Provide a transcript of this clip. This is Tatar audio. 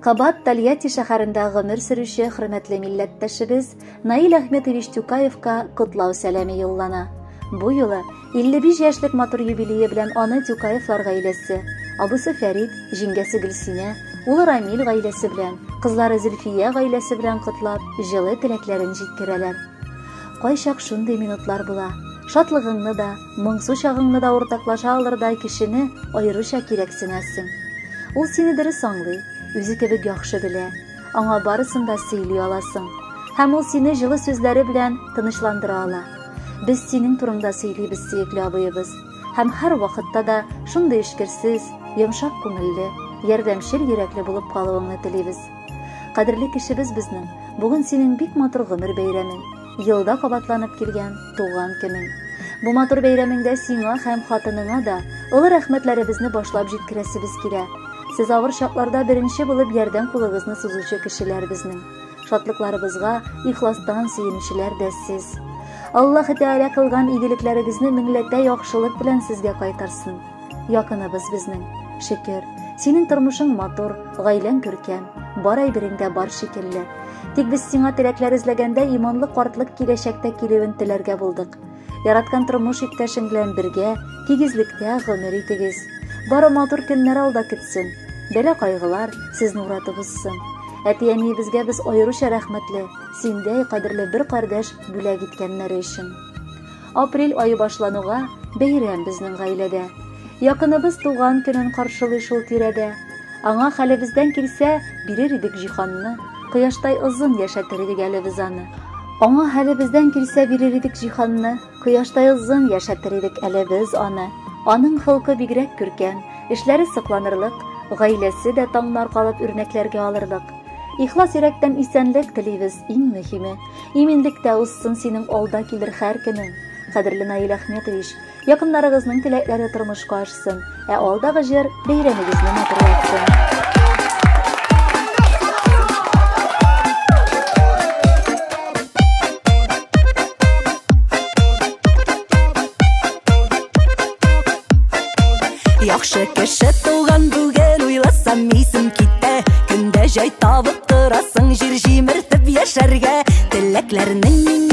Кабат Тольятти шәһәрендә гомер сөрүче хөрмәтле милләттәшебез Наил Әхмәтович Тюкаевка котлау сәламе юллана. Бу юлы 55 яшьлек матур юбилее белән аны Тюкаевлар гаиләсе, абысы Фәрит, җиңгәсе Гөлсинә, улы Рамил гаиләсе белән, кызлары Зөлфия гаиләсе белән котлап, җылы теләкләрен җиткерәләр. Кайчак шундый минутлар була. Шатлыгыңны да, моңсу чагыңны да уртаклаша алырдай кешене аеруча кирәксенәсең. Ул сине дөрес аңлый, үзе кебек яхшы белә. Аңа барысын да сөйли аласың. Һәм ул сине җылы сүзләре белән тынычландыра ала. Без синең турыңда сөйлибез, сөекле абыебыз. Һәм һәр вакытта да шундый эчкерсез, йомшак күңелле, ярдәмчел йөрәкле булып калуыңны телибез. Кадерле кешебез безнең, бүген синең бик матур гомер бәйрәмең, елда кабатланып килгән туган көнең. Бу матур бәйрәмеңдә сиңа һәм хатыныңа да олы рәхмәтләребезне башлап җиткерәсебез килә. Сез авыр чакларда беренче булып ярдәм кулыгызны сузучы кешеләр безнең. Шатлыкларыбызга ихластан сөенүчеләр дә сез. Аллаһ Тәгалә кылган игелекләрегезне меңләтә яхшылык белән сезгә кайтарсын. Якыныбыз безнең. Шөкер, синең тормышың матур, гаиләң күркәм, бар әйберең дә бар шикелле. Тик без сиңа теләкләр эзләгәндә иманлы картлык киләчәктә килүен теләргә булдык. Яраткан тормыш иптәшең белән бергә тигезлектә гомер итегез. Бары матур көннәр алда көтсен. Бәла-кайгылар сезне уратып узсын. Әти-әниебезгә без аеруча рәхмәтле, синдәй кадерле бер кардәш бүләк иткәннәре өчен. Апрель ае башлануга бәйрәм безнең гаиләдә. Якыныбыз туган көнен каршылый шул тирәдә. Аңа хәлебездән килсә, бирер идек җиһанны, кояштай озын яшәтер идек әле без аны. Аңа хәлебездән килсә, бирер идек җиһанны, кояштай озын яшәтер идек әле без аны. Аның холкы бигрәк күркәм, эшләре сокланырлык, гаиләсе дә таңнар калып үрнәкләргә алырлык. Ихлас йөрәктән исәнлек телибез, иң мөһиме. Иминлектә узсын синең алда килер һәр көнең. Кадерле Наил Әхмәтович, якыннарыгызның теләкләре тормышка ашсын, ә алдагы җыр бәйрәмегезне матурлатсын. Яхшы кеше туган бүген уйласам исем китә. Көндә җай табып торасың җир җимертеп яшәргә. Теләкләрнең иң